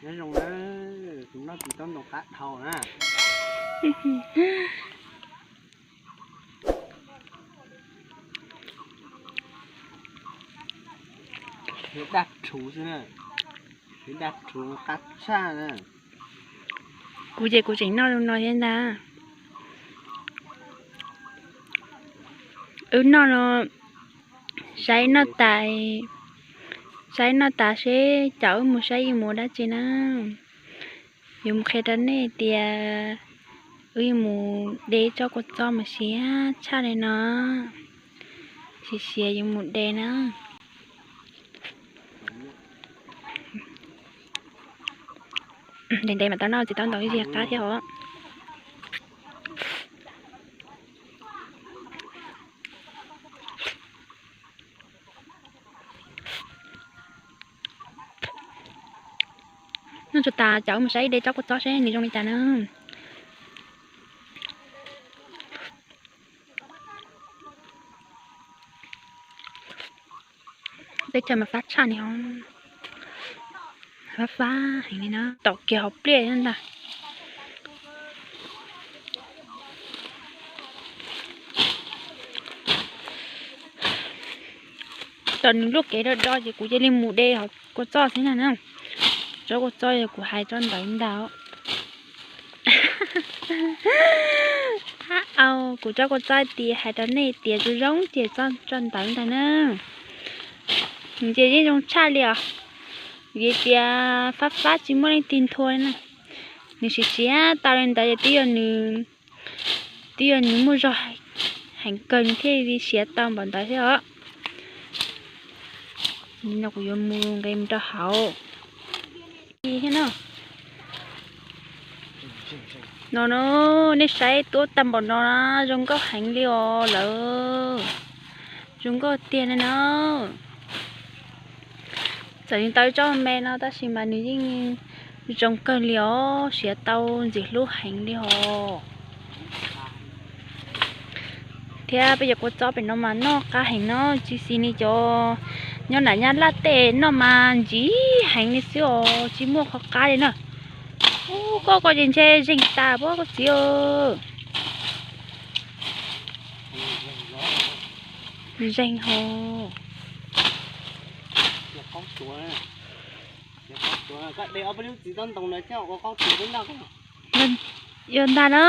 Nyob zoo na, kuv noj txiv taub ntoo qab dhau na. Daj rhuv xwb na, daj rhuv qab tshaj na. Kuv ces kuv tseem noj zoo no thiab ntag. Wb noj no, saib noj tas, saib noj tas seb caum wb mus saib yeej mus dab tsi na. Yuav mus qhia rau nej tias wb yuav mus de tsob kua txob mas siav tshaj li no. Siav siav yuav mus de na. Ntev ntev mas tau noj txiv taub ntoo ib zig qab thiab os. Noj tsuag tas caum mus saib de tsob kua txob seb nws zoo li cas na. Teb chaws mas fab tshaj ni, fab fab heev li na, tom kiag hauv pliaj ntag. Tom nws luaj kev do do ces kuv cia li mus de kua txob xwb na. Tsob kua txob yog kuv hais tso ntawv ntag. Au, kuv tsob kua txob tias hais rau nej tias zoo zoo ces tso ntawv ntag na. Nws ces yeej zoo tshaj li os. Vim tias fab fab tsis muaj leej twg nthua li na. Nws siav siav tau li ntawd ces twb yog nws, twb yog nws muaj zog heev kawg nws thiaj li siav tau npaum ntawd thiab os. No kuv yuav mus nqis mus rau hauv thiab na. No na, nej saib tuab tag npaum no na, zoo nkauj heev li os lawm. Zoo nkauj tiag li na. Txawm li tau ib tsob me no tab sis mas nws yeej zoo kawg li os, siav tau ntxim hlub heev li os. Thiab peb cov kua txob pem no mas noj qab heev no, tsis xis li cov nyob nram nyab laj tej noj mas ntsim heev li xwb os, tsis muaj qhov qab li na. Ub, koj ko ces ntshe zeeg tas pob koj txiv. Zeeg ho. Yog ntag na,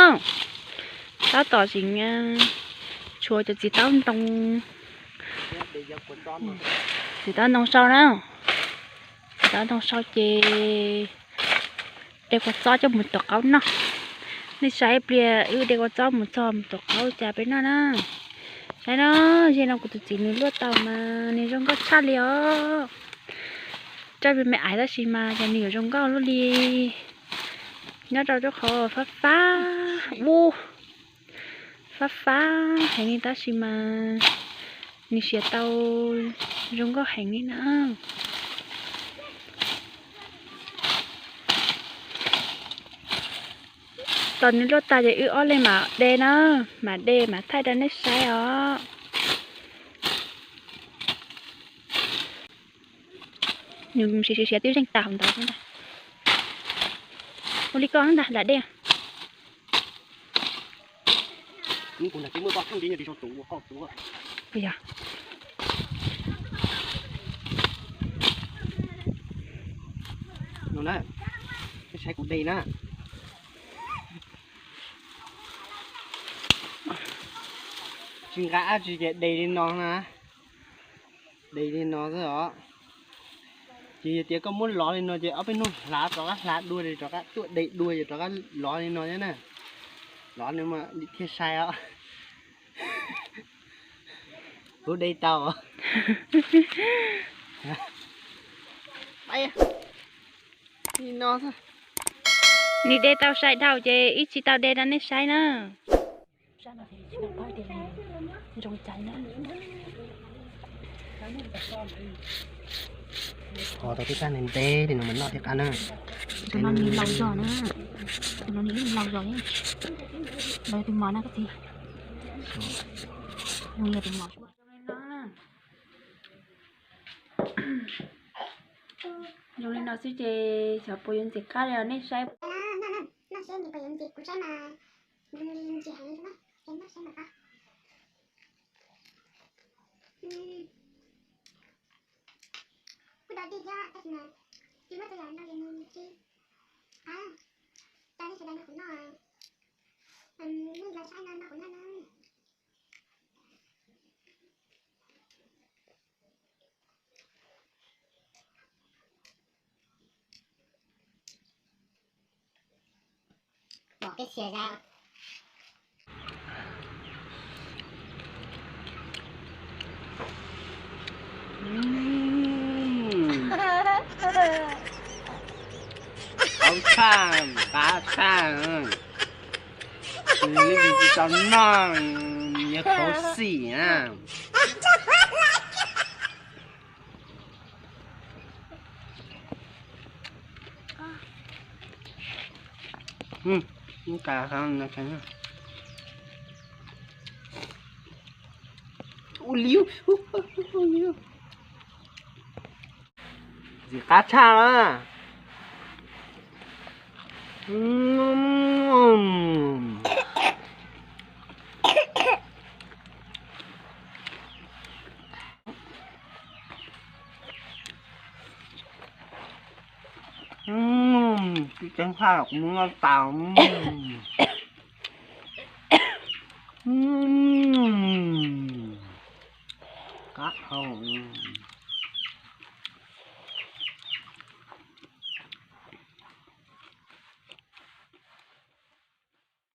tab tom tseem tshuav cov txiv taub ntoo, txiv taub ntoo sau na, txiv taub ntoo sau ces de kua txob coj mus tuav qaub noj. Nej saib pliag wb de kua txob mus txog mus tuav qaub cas peb noj na. Saib no, zeg no kuv tus txiv nws luaj tau mas nws zoo nkauj tshaj li os. Coj me me aiv tab sis mas cas nws yuav zoo nkauj luaj li. Nyob rau lub qhov fab fab ub, fab fab heev li tab sis mas nws siav tau zoo nkauj heev li na. Tos nws luaj tag ces wb ob leeg mam de na, mam de mam thaij rau nej saib os. Nws siav siav twb zeeg tas hauv ntawd ntag. Ua li koj ntag lam dej. No na, nej saib kuv de na. Tsis nqa dab tsi ces de li no na. De li no xwb os. Ces yog tias koj muab lov li no ces ob peb hnub hlav rov qab hlav dua, rov qab tuaj de dua ces rov qab lov li no thiab na. Lov no mas thiaj sai os. Kuv de tau. Nws de tau sai dhau ces wb tsis tau de rau nej saib na. Ho tau tib tag ntev ntev li no mas noj thiaj qab na. Tus no nws laus zog na. Tus no nws yeej laus zog, laus tus mos na koj txiv. Nws yog tus mos. Zoo li no xwb ces xyov puas yuav ntxim qab li os nej saib. Noj seb nws puas yuav ntxim, kuv saib mas nws ntxim heev li na, es noj seb mas qab. Kuj dog dig thiab tab sis mas tsis muaj tej yam no ces nws tsis qab. Coj nej sawv daws nrog kuv noj, nej los saib no nrog kuv noj na. Pom peb xia ra. Qab tshaj, qab tshaj. Nws tsis tau noj, nws yuav thov xim na. Ua liu, ntxim qab tshaj na. Tsis ceev faj los kuv mus noj tas. Qab dhau.